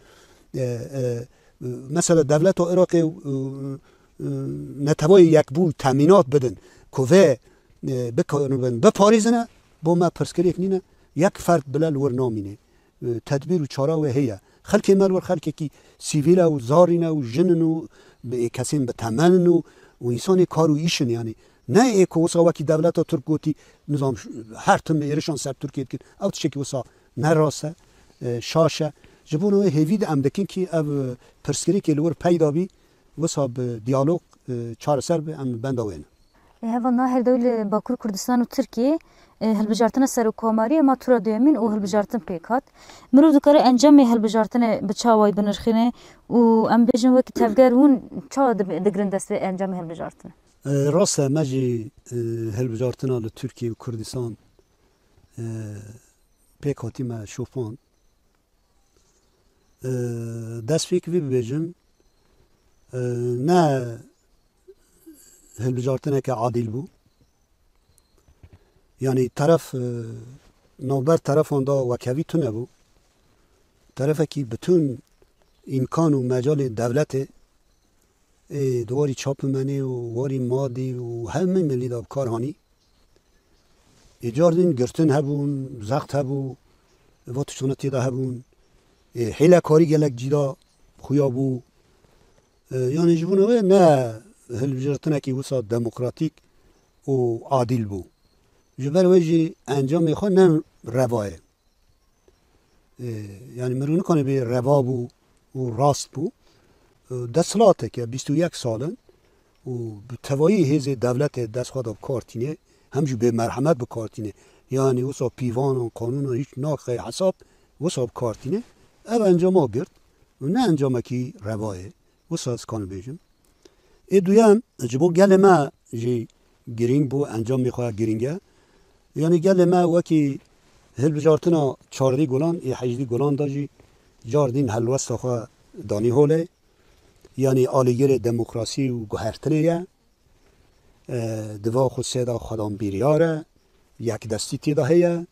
E, e, mesela dewleta Iraqê, e, e, neteweyê yekbû temînat bidin ku vê, e, bikaribin biparêzine, bo me pirsgirêk nîne, yek ferd bile li wir namîne. E, tedbîr û çara wê heye. Xelkê me li wir xelkekî sivîl e û zarî ne û jin in û bi, kesên bi temel in û, û însanê kar û îş in, yanî ne ê ku wisa wekî dewleta Tirk gotî, nizam, her tim êrişan ser Tirkiye dikin. Ew tiştekî wisa ne rast e, e, şaş e. Ji bo wê hêvî de em dikin kî ev, e, pirsgirêkê li wir peyda bî, wisa bi diyalog, e, çareser be, em li benda wê ne. Ê, heval, niha her dewlê Bakur Kurdistan û Tirkiyê, ê, hilbijartina serokkomariyê ma tura duyemîn û hilbijartin pêk hat. Mirov dikare encamê hilbijartinê bi çawayî binirxîne û em bêjin wekî tevger hûn çawa di-, digirin dest vê encamê hilbijartinê? E, rast e, me jî, e, hilbijartina li Tirkiye û Kurdistan, e, pêk hatî me şopand. E, dest pêkê vê bibêjim, e, ne hilbijartineke adîl bû. Yanî teref, e, navber terefan de wekhevî tune bû. Terefekî bitûn îmkan û mecalê dewletê ê di warî çapimenê û warî madî û hemî milî de bi kar hanî. Ê cardîn girtin hebûn, zext hebû, va tiştana tê de hebûn. Ê hêlekarî gelek cî de xuya bû. E, yanî ji bona wê ne hilbijartinekî wisa demokratîk û adîl bû. Ji ber wê jî encamê xwe ne reva ye. E, yanî mirov nikane bê reva bû û rast bû. E, desthilateke bîst û yek sal in û bi tevayî hêzê dewletê dest xwe de bi kar tîne, hem jî bê merhemet bi kar tîne. Yanî wisa pîvanan, qanûnan hîç naxe hesab, wisa bi kar tîne. Ev encama girt û ne encamekî reva ye. Wisa ez kanim bêjim. Ê duyem, ji bo gelê me jî girîng bû, encamê xwe girîng e. Yanî gelê me wekî hilbijartina çardî gulan, ê hejdî gulan de jî cardîn helwesta xwe danî holê. Yanî alîgirê demokrasî û guhertinê ye. E, di va xwe sêda xwedan bîryar e, yekdestî tê de heye.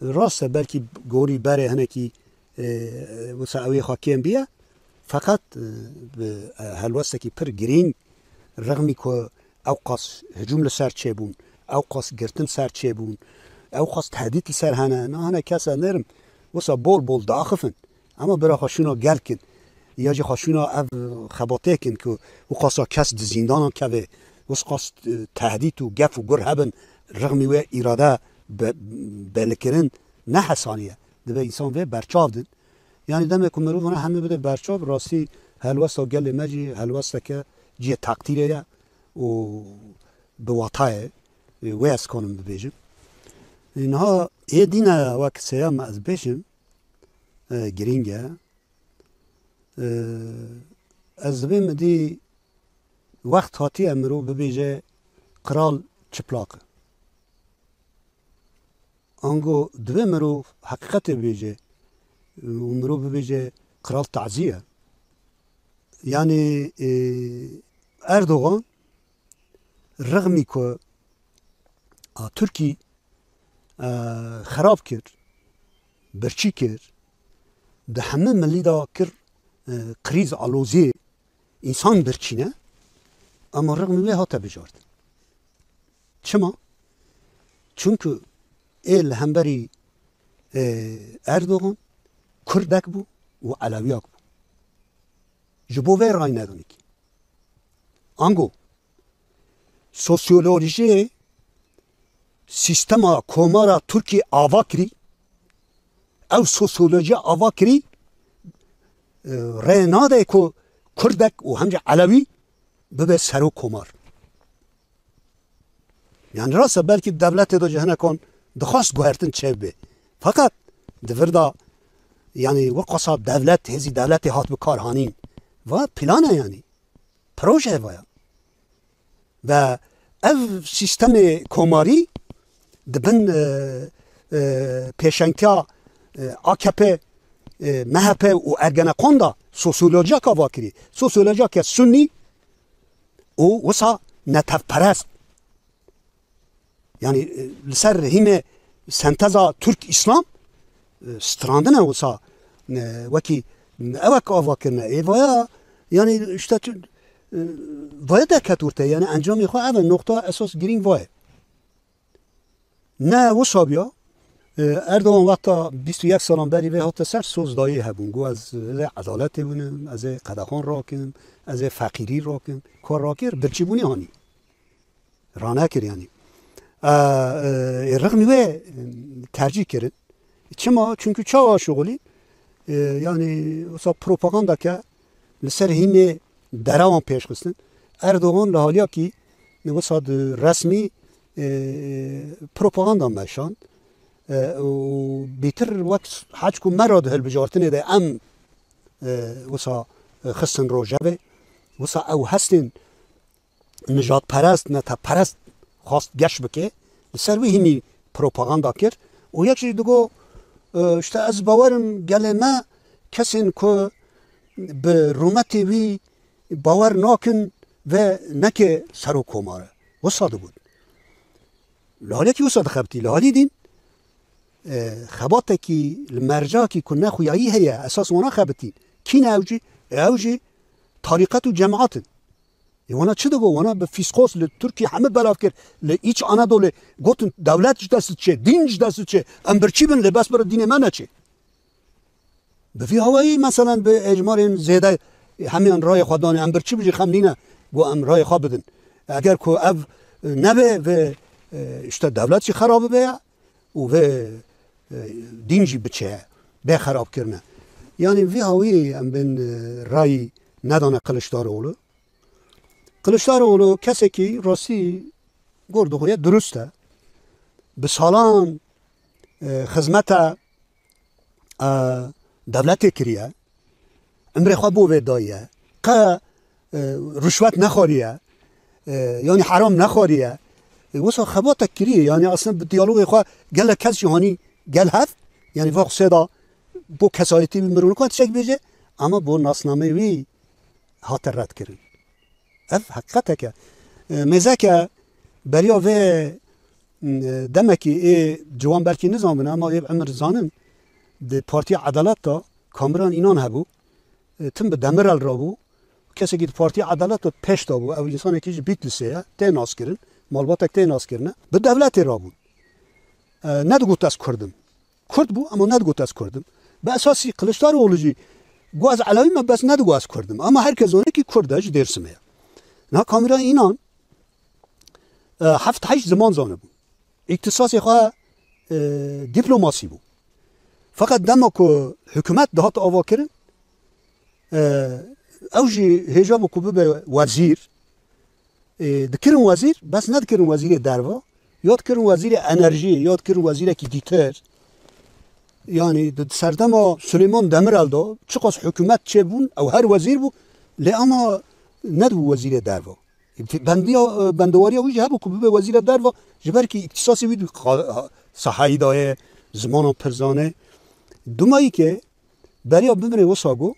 Rast e, belkî gorî berê hinekî, e, wisa ew ê xwe kêm biye. Feqet, e, bi, e, helwestekî pir girîng, rexmî ku ew qas hicûm li ser çêbûn, ew qas girtin ser çêbûn, ew qas tehdît li ser hene. Niha hene kes e, nêrim, Wisa bol bol diaxifin. Ema bira xwe şûna gel kin. Ya jî xwe şûna ev xebatê kin ku wixasa kes di zîndanan keve, wisa qas, e, tehdît û gef û gur hebin, rixmî wê îrade be-, bellikirin ne hesanî ye. Dibe însan vê berçav din. Yanî demê ku mirov vana hemî bide berçav, rastî helwesta gelê me jî helwesteke cihê teqdîrê ye û bi watayê, e, wê ez kanim bibêjim. E, niha ê dîne wek sêya me ez bêjim, e, girîng e. E, ez dibêm dî wext hatiye mirov bibêje qral çıplak e. Ango divê mirov heqîqetê bibêje û mirov bibêje qral tazî ye. Yanî, e, Erdogan rixmî ku a Tirkî, e, xerab kir, birçî kir, di hemî milî de kir, e, krîz aloziyê, însan birçîne, ema rixmî wê hate bijartin. Çima? Çunku ê li hemberî, e, Erdogan Kurdek bû û Elewiyek bû. Ji bo vê ray nedin kî. Ango, sosyolojiyê sîstema komara Tirkiyê ava kirî, ew sosyolojiya ava kirî, e, rê nade ku Kurdek û hemce Elewî bibe serok komar. Yani rast e, belkî dewletê de ji hinekan dixwest guhertin çêbibe. Feqet di vir de, yani, wek qasa dewlet, hêzî dewletê hat bi kar hanîn. Va plan e yani. Proje va ya. Ve ev sîstemê komarî di bin, e, e, pêşengtiya, e, A K P, e, M H P û Ergenekon de sosyolojiyaka va kirî. Sosyolojiyake sunî û wisa netewperest. Yani, e, li ser hîmê senteza Türk-İslam, e, strandine wisa, e, wekî ewek ava kirine. Ê vaya, yani, işte, tu, e, vaya derket ortaya. Yani, encamê xwe ev e, noqta esas girîng vaya. Ne wisa biya, e, Erdogan wexta bîst û yek salan berî vê hate ser, soz dayê hebûn. Got, ez, ez ê edaletê binim, ez ê qedexan rakim, ez ê feqîrî rakim. Ka rakir, birçîbûnê hanî. Ranekir yani. E, e, rixmî wê tercîh kirin. Çima? Çünkü çawa şixulî, e, yani, wisa propaganda ke li ser hîmê derewan pêş xistin. Erdogan li haliyakî wisa di resmî, e, propaganda meşand. E, û bêtir wek hec ku me re di hilbijartinê de em, e, wisa, e, xistin rojevê. Wisa ew hestên nijadperest, netewperest xwast geş bike, li ser wî hînî propaganda kir û yek jî digo, e, işte ez bawerim gelê me kesên ku bi rûmetê wî bawer nakin ve neke serokkomar e. Wisa digot. Li halekî wisa dixebitî, li halî dîn, e, xebatekî li mercakî ku nexuyayî heye, esas wana xebitî. Kî ne ew jî? E, ew jî tarîqet û cemaat in. Ê wana çi digo? Wana bi fîskos li Tirkî hemî belav kir. Li Îç Anadolê gotin dewlet ji dest diçe, dîn ji dest diçe. Em birçî bin lê bes bira dînê me neçe. Bi vî hawayî meselen bi êcmarên zêde hemiyan rayê xwe danê. Em birçî bin jî xem nîne ku em rayê xwe bidin. Eger ku ev, e, nebe ve, e, işte dewlet jî xera bibe ya û ve, e, dîn jî biçe bê xerabkirine. Yanî vî hawî em bên, e, rayî nedane Kiliçdaroglu. Kiliçdaroglu kesekî rastî gor dixuye durust e. Bi salan, e, xizmeta, e, dewletê kiriye. Emrê xwe bo vê daye. Qe, e, ruşwet nexwariye. E, yanî heram nexwariye. E, wisa xebatek kiriye. Yanî aslında bi diyalogê xwe gelek kes jî hanî gel hev. Yanî va xusê da bo kesayetî wî mirov nikare tiştek bêje. Ama bo nasnameyê wî hate redkirin. Ev heqîqetek e. E, mêzeke beriya vê, e, demekî ê ciwan belkî nizanibin, ama ê bi emir zanin, di Partiya Edalet de Kamiran Înan hebû. E, tim bi Demirel re bû. Kesekî di Partiya Edalet de pêş de bû. Ew însanekî ji Bîtlîsê ye. Tê naskirin. Malbatek tê naskirine. Bi dewletê re bûn. E, nedigot ez Kurd im. Kurd bû, ama nedigot ez Kurd im. Bi esasî Kiliçdaroglu jî got ez Elewî me, bes nedigot ez Kurd im. Ama her kes zane kî Kurd e, ji Dêrsimê ye. Niha kamîra înan, e, heft heşt ziman zanibû. Îktisasê xwe, e, dîplomasî bû. Feqet dema ku hikûmet dihat avakirin, e, ew jî hêja bû ku bibe wezîr. E, dikirin wezîr, bes nedikirin wezîrê derve. Ya dikirin wezîrê enerjî, ya dikirin wezîrekî dîtir. Yanî di serdema Silêman Demirel de çiqas hikûmet çêbûn, ew her wezîr bû, lê ama nedibû wezîrê derve. Bendiya, bendewariya wî jî hebû ku bibe wezîra derve, ji ber kî îktisasê wî di qa-, sahayî de ye, zimanan pir zane. Dumayî ke beriya bimire wisa got,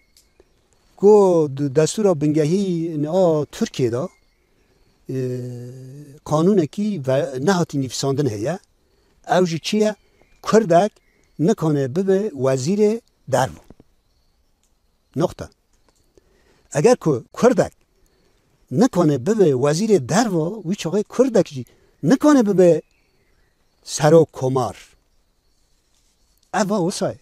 got di destûra bingehî a Tirkiyê de, e, qanûnekî ve nehatî nivîsandin heye. Ew jî çi ye? Kurdek nikane bibe wezîrê derve. Noqte. Eger ku Kurdek nikane bibe wezîrê derve, wî çaxê Kurdek jî nikane bibe serok komar. Ev a wisa ye.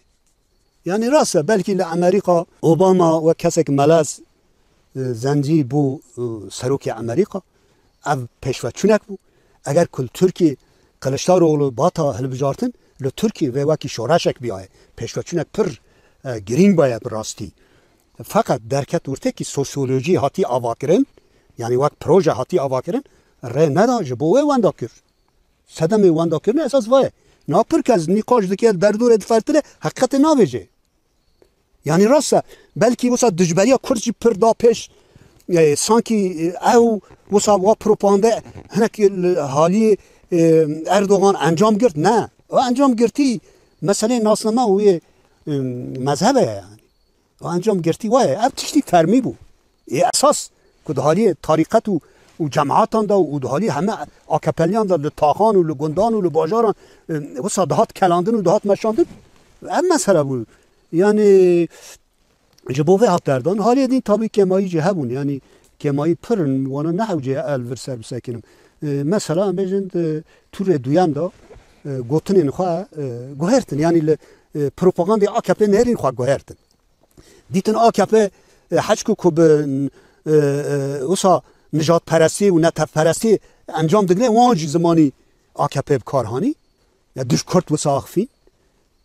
Yanî rast e, belkî li Amerîka Obama wek kesek melez, e, zencî bû, e, serokê Amerîka. Ev pêşveçûnek bû. Eger ku li Tirkiyê Kiliçdaroglu bata hilbijartin, li Tirkiyê vê wekî şoreşek biyaye. Pêşveçûnek pir, e, girîng baye bi rastî. Feqet derket wirtê kî sosyolojî hatî avakirin, yanî wek proje hatî avakirin, rê neda ji bo wê wenda kir. Sedemê wendakirinê esas va ye. Niha pir kes nîqaş dike, derdorê difertile, heqîqetê navêje. Yanî rast e, belkî wisa dijberiya Kurd jî pir da pêş, e, sankî, e, ew wisa wa propaganda hinek li haliyê, e, Erdogan encam girt. Ne. O encam girtî meseleyê nasname û yê, e, mezhebe ye yanî. Encam girtî wa ye. Ev tiştî fermî bû. Ê esas ku di haliyê tarîqet û, û cemaatan de û di haliyê heme AKP'liyan de li taxan û li gundan û li bajaran, e, wisa dihat kelandin û dihat meşandin. Ev mesele bû. Yanî ji bo vê hat derdan. Haliyê din tabî kêmayî jî hebûn. Yanî kêmayî pir in, wana nehewce el vir ser bisekinim. E, mesela em bêjin di tûrê duyem de, e, gotinên xwe, e, guhertin. Yanî li, e, propagandê AKP nêrîn xwe guhertin. Dîtin AKP, e, heçku ku bi, e, e, wisa nijadperestî û netewperestî encam digre, wan jî zimanî AKP bi kar hanî. Ya duş Kurd wisa axifîn,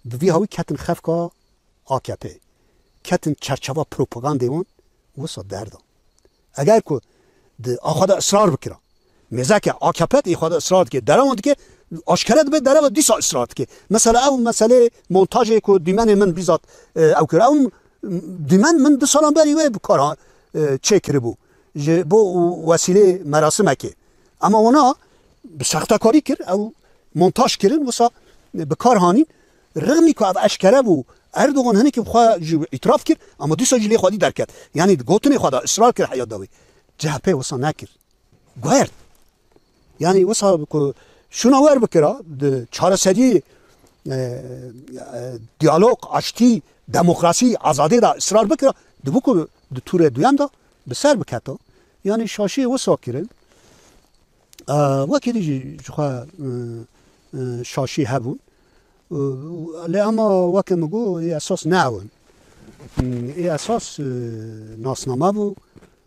bi vî hawî ketin xefka AKP. Ketin çerçeva propagandê wan wisa derda. Eger ku di axwe de israr bikira, mêzeke AKP di xwe de israr dike, derewan dike, aşkere dibe dereva dîsa israr dike. Mesela ew meselê montajê ku dîmenê min bîzat, e, ew kir. Ew dîmen min du salan berî wê bi kar ha-, e, çêkiribû. Ji bo wesîlê merasimekê. Ama wana bi sextekarî kir, ew montaj kirin, wisa bi kar hanîn. Rixmî ku ev eşkere bû, Erdogan hinekî bi xwe jî îtiraf kir, ama dîsa jî lê xwedî derket. Yanî di gotinê xwe de israr kir heya dawî. CHP wisa nekir. Guhert. Yanî wisa ku şûna wer bikira, di çareseriyê, e, e, diyalog, aştî, demokrasî, azadiyê de israr bikira, dibû ku di tûrê duyem de bi ser biketa. Yanî şaşiyê wisa kirin. E, wekî dî jî ji xwe, e, e, şaşî hebûn. E, lê ama weke min got, ê esas ne ew in. Hmm, ê esas, e, nasname bû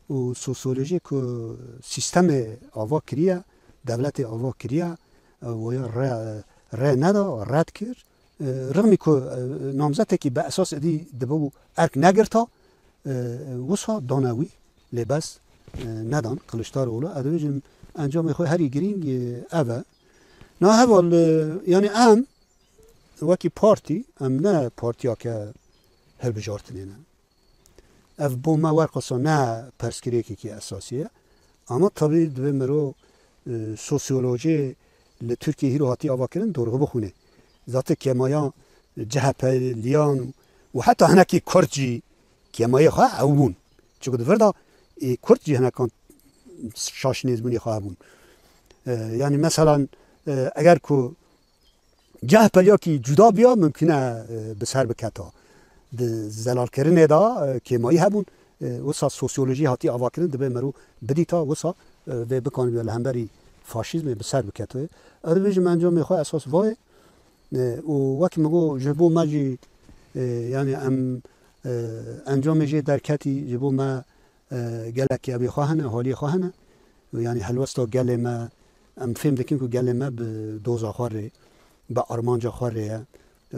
û sosyolojî ku sîstemê ava kiriye, dewletê ava kiriye, e, waya re-, rê neda, red kir. E, rixmî ku, e, namzetekî bi esas êdî dibû erk negirta, e, wisa dane wî, lê bes, e, nedan Kiliçdaroglu. Ez dibêjim encamê xwe herî girîng, e, ev e. Na heval, e, yanî em wekî partî, em ne partiyake hilbijartinê ne. Ev bo me werqasa ne pirsgirêkekî esasî ye. Ama tabî divê miro, e, sosyolojiyê li Tirkiyê hîro hatî avakirin, dorxî bixwîne. Zaten kêmaya CHP'liyan û heta hinekî Kurd jî kêmayê xwe ew bûn. Çunku di vir de, ê, Kurd jî hinekan şaş nêzbûnê xwe hebûn. E, yanî meselan, e, eger ku CHP'liyakî cuda biya, mimkun e, e, bi ser biketa. Di zelalkirinê de, e, kêmayî hebûn. E, wisa sosyolojî hatî avakirin, dibe mero bidîta wisa, e, vê bikanibe li hemberî faşîzmê bi ser bikete. Ez dibêjim encamê xwe esas vayê. E, û wek min got, ji bo me jî, e, yanî em, e, encamê jê derketî, ji bo me, e, gelek evê xwe hene, haliyê xwe hene. Yanî helwesta gelê me, em fêm dikin ku gelê me bi doza xwe rê, bi armanca xwe rê ye,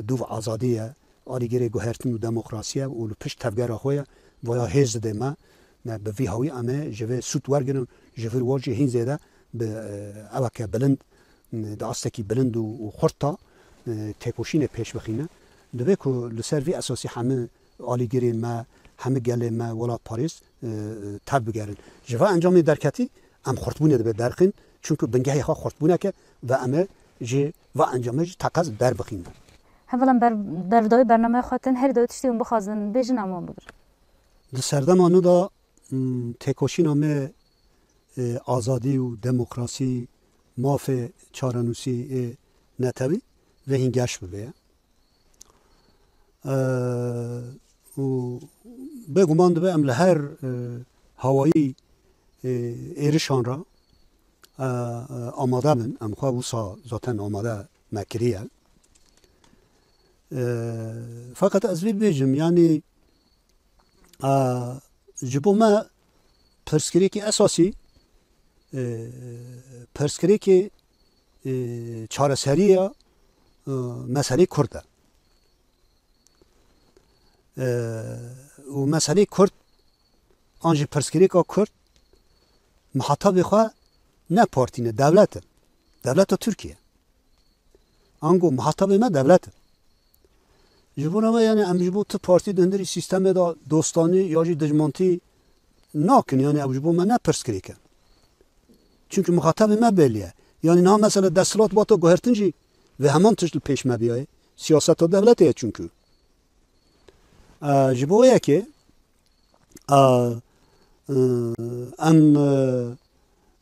dûv azadî ye, alîgirê guhertin û demokrasî ye û li pişt tevgera xwe ye, vaya hêz dide me. Me bi vî hawî em ê ji vê sûd wergirin, ji vir wa jî hîn zêde bi, e, eweke bilind, di astekî bilind û, û xurt de, e, têkoşînê pêş bixîne. Divê ku li ser vî esasî hemî alîgirên me, hemî gelê me, welatparêz, e, e, tev bigerin. Ji va encamê derketî em xurtbûnê divê derxin, çunku bingehê xwe xurtbûneke ve em ê ji va encamê jî teqez derbixînin. Hevala em ber-, bervdawî bernameya xwe tin, herî dawî tiştê hûn bixwazin bêjin em wan bigirin. Di serdema nû de, m, têkoşîna me, e, azadî û demokrasî, mafê çarenûsî ê netewî vê hîn geş bibe. E, û bêguman dibe em li her, e, hawayî, e, êrişan re, e, e, amade bin. Em xwe wisa zaten amade me kiriye. E, feqet ez vê bêjim, yanî, e, ji bo me pirsgirêkê esasî, e, pirsgirêkê, e, çareseriya, e, meselê Kurd e. E, û meselê Kurd, an jî pirsgirêka Kurd, mihatabê xwe ne partî ne, dewlet e. Dewleta Tirkiye. Ango mihatabê me dewlet e. Ji bona me, yanî, em ji bo tu partî di hundirî sîstemê de dostanî ya jî dijmantî nakin, yanî ew ji bo me ne pirsgirêk e. Çunku mixatabê me belî ye. Yanî niha mesela desthilat bata guhertin jî vê heman tişt li pêş me biyayê. Siyaseta dewletê ye çunku. E, ji bo yekê, e, e, em, e,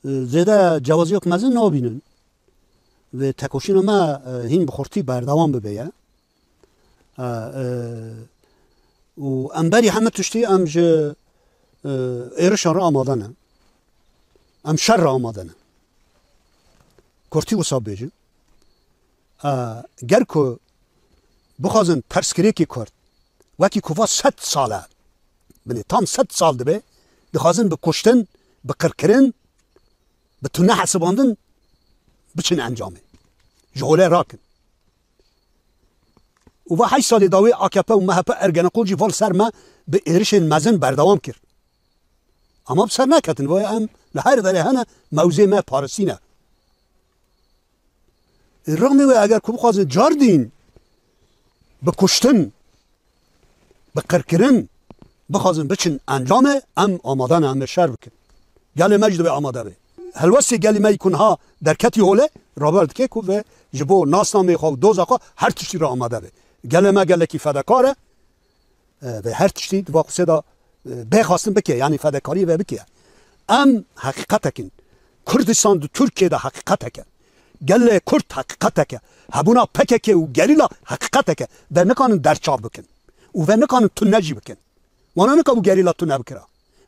e, zêde cewaziyek mezin nabînin. Vê tekoşîna me, e, hîn bi xurtî berdewam bibe ye. E, e, û em berî heme tiştî em ji, e, êrişan re amade ne. Em şer re amade ne. Kurtî wisa bêjin. E, ger ku bixwazin pirsgirêkî Kurd, wekî ku va sed sal e, binê tam sed sal dibe, dixwazin bi kuştin, bi qirkirin, bi tune hesibandin biçin encamê. Ji holê rakin. Û va heşt salê dawî A K P û M H P Ergenekon jî va li ser me bi êrişên mezin berdewam kir. Ama bi ser neketin, va em li her verê hene mewzê me paristîne. Rixmê wê eger ku bixwazin cardîn bi kuştin, bi qirkirin bixwazin biçin encamê, em amade ne, em ê şer bikin. Gelê me jî divê amade be. Helwestê gelê me yî ku niha derketî holê, raber dike ku vê ji bo nasnameyê xwe û doza xwe her tiştî re amade be. Gelê me gelekî fedekar e, e, vê her tiştî di va qusê de, e, bê xwestin bike, yanî fedekariyê vê bike. Em heqîqetek in. Kurdistan di Tirkiyê de heqîqetek e. Gelê Kurd heqîqetek e. Hebûna P K K û gerîla heqîqetek e. Vê nikanin derçav bikin. Û vê nikanin tune jî bikin. Wana nikabû gerîla tune bikira.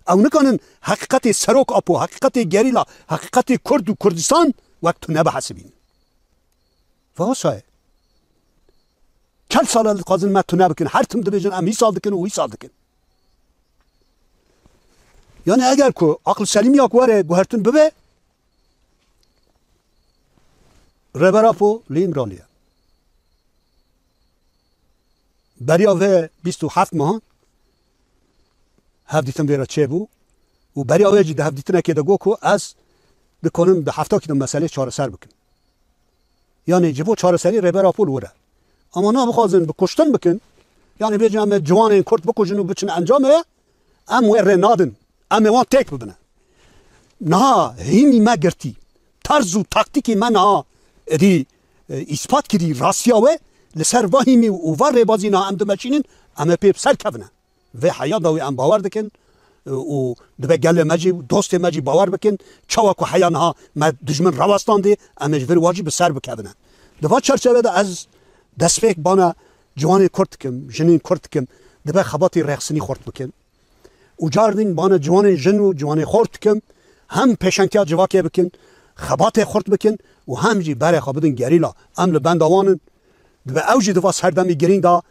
Ew nikanin heqîqetê Serok Apo, heqîqetê gerîla, heqîqetê Kurd û Kurdistan wek tune bihesibînin. Ve wisa ye. Çend sal e dixwazin me tune bikin. Her tim dibêjin em îsal dikin û îsal dikin. Yani eger ku aql selîmiya ku were guhertin bibe, Rêber Apo li Îmralî ye. Beriya vê bîst û heft mehan hevdîtin vê re çêbû û beriya wê jî di hevdîtinekê de got ku ez dikarim di heftakî de meselê çareser bikim. Yanî ji bo çareserî Rêber Apo li wir e. Ama na bixwazin bi kuştin bikin, yanî bêjin em ê ciwanên Kurd bikujin û biçin encamê, em wê rê nadin. Em ê wan têk bibine. Niha hînî me girtî. Terz û taktîkê me niha êdî, e, îspat kirî rastiya wê. Li ser va hînî û va rêbazî niha em dimeşînin, em ê pê bi ser kevine. Vê heya dawî em bawer dikin, e, û dibe gelê me jî, dostê me jî bawer bikin. Çawa ku heya niha me dijmin rawestandî, em ê ji vir wa jî bi ser bikevine. Di va çerçeve de ez destpêk bana ciwanên Kurd dikim, jinên Kurd dikim, dibe xebatê rêxistinî xurt bikin. Û cardin bana ciwanên jin û ciwanên xort dikim, hem pêşengtiya civakê bikin, xebatê xurt bikin û hem jî berê xwe bidin gerîla. Em li benda wan in, Dibe ew jî di va serdemî girîng de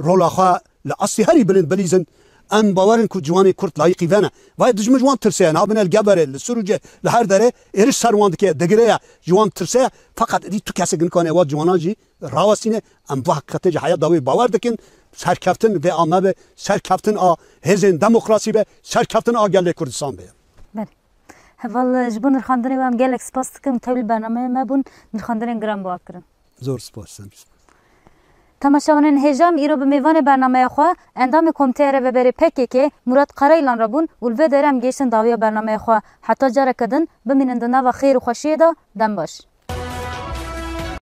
rola xwe li astî herî bilind bilîzin. Em bawer in ku ciwanên Kurd layîqî ve ne. Vayê dijmin ji wan tirse ye, nabine li Geverê, li Sirûcê, li her derê êriş ser wan dike, digire ye, ji wan tirse ye. Feqet êdî tu kesek nikane wan ciwanan jî rawestîne. Em bi heqîqetê jî heya dawî bawer dikin. Serkeftin vê a me be, serkeftin a hêzên demokrasî be, serkeftin a gelê Kurdistan be. Belê. Heval, ji bo nirxandinê we em gelek spas dikim. Tevlî bernameya me bûn, nirxandinên giran bi we kirin. Zor spas, sen jî spas. Temaşevanên hêja, em îro bi mêvanê bernameya xwe, endamê Komîteya Rêveberê P K K, Murat Karayılan re bûn û li vê derê em gihiştin dawiya bernameya xwe. Heta careke din, bimînin di nava xêr û xweşiyê de, dem baş.